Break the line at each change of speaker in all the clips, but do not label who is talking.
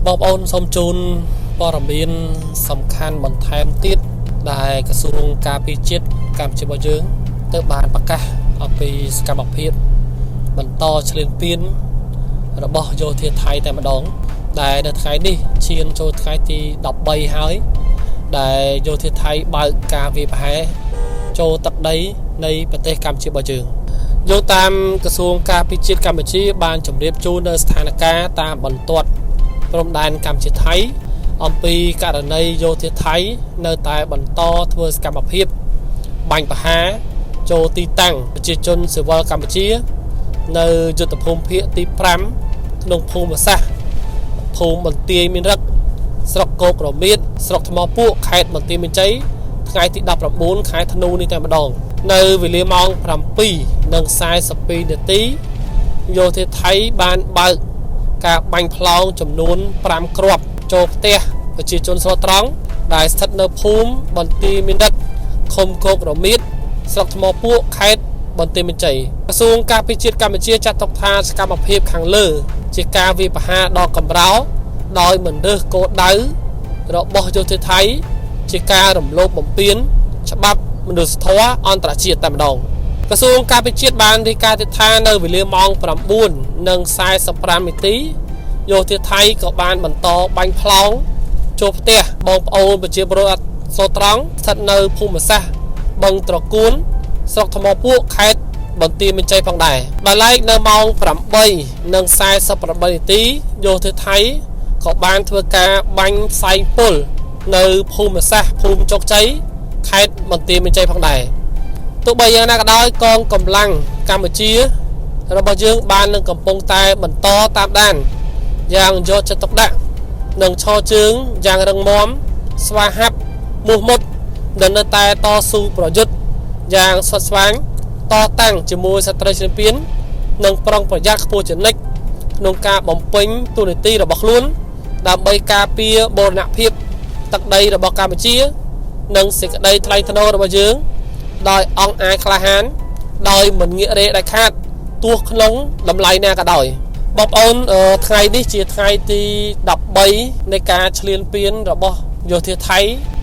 បងប្អូនសូមជូនព័ត៌មានសំខាន់បន្ថែមទៀតដែលក្រសួងការពារជាតិកម្ពុជារបស់យើងទៅបានប្រកាសអំពីសកម្មភាពបន្តឈ្លានពានរបស់យោធាថៃតែម្ដង ដែលនៅថ្ងៃនេះឈានចូលថ្ងៃទី13ហើយដែលយោធាថៃបើកការវាយប្រហារចូលទឹកដីនៃប្រទេសកម្ពុជារបស់យើងយោងតាមក្រសួងការពារជាតិកម្ពុជាបានជម្រាបជូននៅស្ថានភាពតាមបន្ទាត់ព្រំដែនកម្ពុជាថៃអំពីករណីយោធាថៃនៅតែបន្តធ្វើសកម្មភាពបាញ់ប្រហារចូលទីតាំងប្រជាជនស៊ីវិលកម្ពុជា នៅយុទ្ធភូមិភាគទី5ក្នុងភូមិសាស្ត្រភូមិបន្ទាយមានរឹកស្រុកគោករមៀតស្រុកថ្មពួកខេត្តបន្ទាយមានជ័យថ្ងៃទី19ខែធ្នូនេះតែម្ដង នៅវេលាម៉ោង7:42នាទីយោធាថៃបានបើកការបាញ់ផ្លោងចំនួន5គ្រាប់ចូលផ្ទះប្រជាជនស្លូតត្រង់ដែលស្ថិតនៅភូមិបន្ទាយមានរឹកឃុំគោករមៀតស្រុកថ្មពួកខេត្តបន្ទាយមានជ័យក្រសួងការពារជាតិកម្ពុជាចាត់ទុកថាសកម្មភាពខាងលើ ជាការវាយប្រហារដ៏កម្រោដោយមិនរើសគោលដៅរបស់យោធាថៃ ជាការរំលោភបំពានច្បាប់មនុស្សធម៌អន្តរជាតិតែម្ដងក្រសួងការពារជាតិបានរាយការណ៍ទៀតថានៅវេលាម៉ោង9:45នាទីយោធាថៃក៏បានបន្តបាញ់ផ្លោងចូលផ្ទះបងប្អូនប្រជាពលរដ្ឋសូត្រង់ស្ថិតនៅភូមិសាស្ត្របឹងត្រកួនស្រុកថ្មពួកខេត្តបន្ទាយមានជ័យផងដែរបើឡែកនៅម៉ោង8:48នាទីយោធាថៃក៏បានធ្វើការបាញ់ផ្សែងពុលនៅភូមិសាស្ត្រភូមិជោគជ័យខេត្តបន្ទាយមានជ័យផងដែរទោះបីយ៉ាងណាក៏ដោយកងកម្លាំងកម្ពុជារបស់យើងបាននឹងកំពុងតែបន្តតាមដានយ៉ាងយកចិត្តទុកដាក់និងឈរជើងយ៉ាងរឹងមាំស្វាហាប់មោះមុតនិងនៅតែតស៊ូប្រយុទ្ធយ៉ាងស្វិតស្វាញតតាំងជាមួយសត្រូវឈ្លានពាននិងប្រុងប្រយ័ត្នខ្ពស់ជានិច្ចក្នុងការបំពេញតួនាទីរបស់ខ្លួន ដើម្បីការពារបូរណភាពទឹកដីរបស់កម្ពុជា និងសេចក្តីថ្លៃថ្នូររបស់យើង ដោយអង្គអាចក្លាហាន ដោយមិនងាករេដាច់ខាតទោះក្នុងតម្លៃណាក៏ដោយបងប្អូនថ្ងៃនេះជាថ្ងៃទី13នៃការឈ្លានពានរបស់យោធាថៃ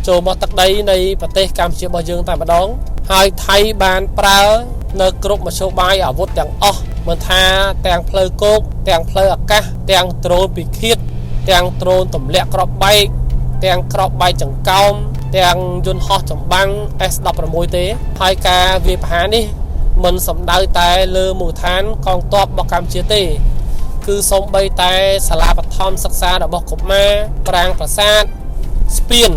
ចូលមកទឹកដីនៃប្រទេសកម្ពុជារបស់យើងតែម្ដង ហើយថៃបានប្រើនៅគ្រប់មធ្យោបាយអាវុធទាំងអស់មិនថាទាំងផ្លូវគោកទាំងផ្លូវអាកាសទាំងដ្រូនពិឃាតទាំងដ្រូនទម្លាក់គ្រាប់បែកទាំងគ្រាប់បែកចង្កោមទាំងយន្តហោះចម្បាំង S16 ទេហើយការវាយប្រហារនេះមិនសំដៅតែលើមូលដ្ឋានកងទ័ពរបស់កម្ពុជាទេ គឺសូម្បីតែសាលាបឋមសិក្សារបស់កុមារប្រាង្គប្រាសាទស្ពាន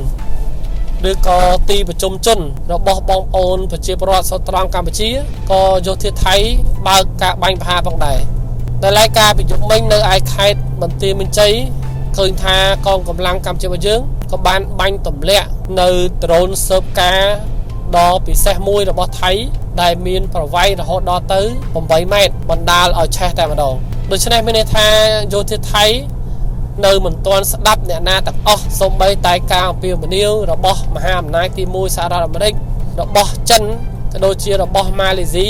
ឬក៏ទីប្រជុំជនរបស់បងប្អូនប្រជាពលរដ្ឋសុទ្ធត្រង់កម្ពុជាក៏យោធាថៃបើកការបាញ់ប្រហារផងដែរដែលឡែកការប្រយុទ្ធមិញនៅឯខេត្តបន្ទាយមានជ័យឃើញថាកងកម្លាំងកម្ពុជារបស់យើងក៏បានបាញ់ទម្លាក់នៅដ្រូនស៊ើបការដ៏ពិសេសមួយរបស់ថៃដែលមានប្រវែងរហូតដល់ទៅ8ម៉ែត្របណ្ដាលឲ្យឆេះតែម្ដងដូច្នេះមានន័យថាយោធាថៃនៅមិនទាន់ស្ដាប់អ្នកណាទាំងអស់សូម្បីតែការអំពាវនាវរបស់មហាអំណាចទី1សហរដ្ឋអាមេរិករបស់ចិនក៏ដូចជារបស់ម៉ាឡេស៊ី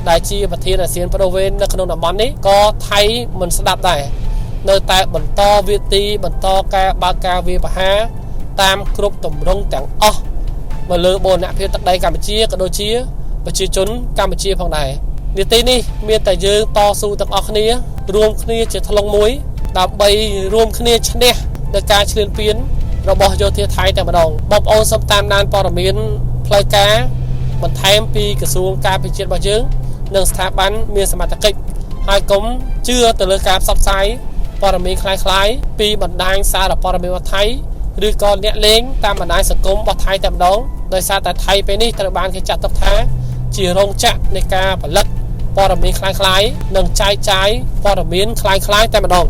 ដែលជាប្រធានអាស៊ានប្ដូរវេននៅក្នុងតំបន់នេះក៏ថៃមិនស្ដាប់ដែរនៅតែបន្តវាទីបន្តការបើកការវាយប្រហារតាមគ្រប់ទម្រង់ទាំងអស់មកលើបូរណភាពទឹកដីកម្ពុជាក៏ដូចជាប្រជាជនកម្ពុជាផងដែរនាទីនេះមានតែយើងតស៊ូទាំងអស់គ្នារួមគ្នាជាថ្លុងមួយដើម្បីរួមគ្នាឈ្នះនៅការឈ្លានពានរបស់យោធាថៃតែម្ដងបងប្អូនសូមតាមដានព័ត៌មានផ្លូវការបន្ថែមពីក្រសួងការពារជាតិរបស់យើងនិងស្ថាប័នមានសមត្ថកិច្ចហើយកុំជឿទៅលើការផ្សព្វផ្សាយព័ត៌មានคล้ายៗពីបណ្ដាញសារព័ត៌មានរបស់ថៃឬក៏អ្នកលេងតាមបណ្ដាញសង្គមរបស់ថៃតែម្ដងដោយសារតែថៃពេលនេះត្រូវបានគេចាត់ទុកថាជារោងចក្រនៃការផលិតព័ត៌មានคล้ายៗនិងចែកចាយព័ត៌មានคล้ายៗតែម្ដង។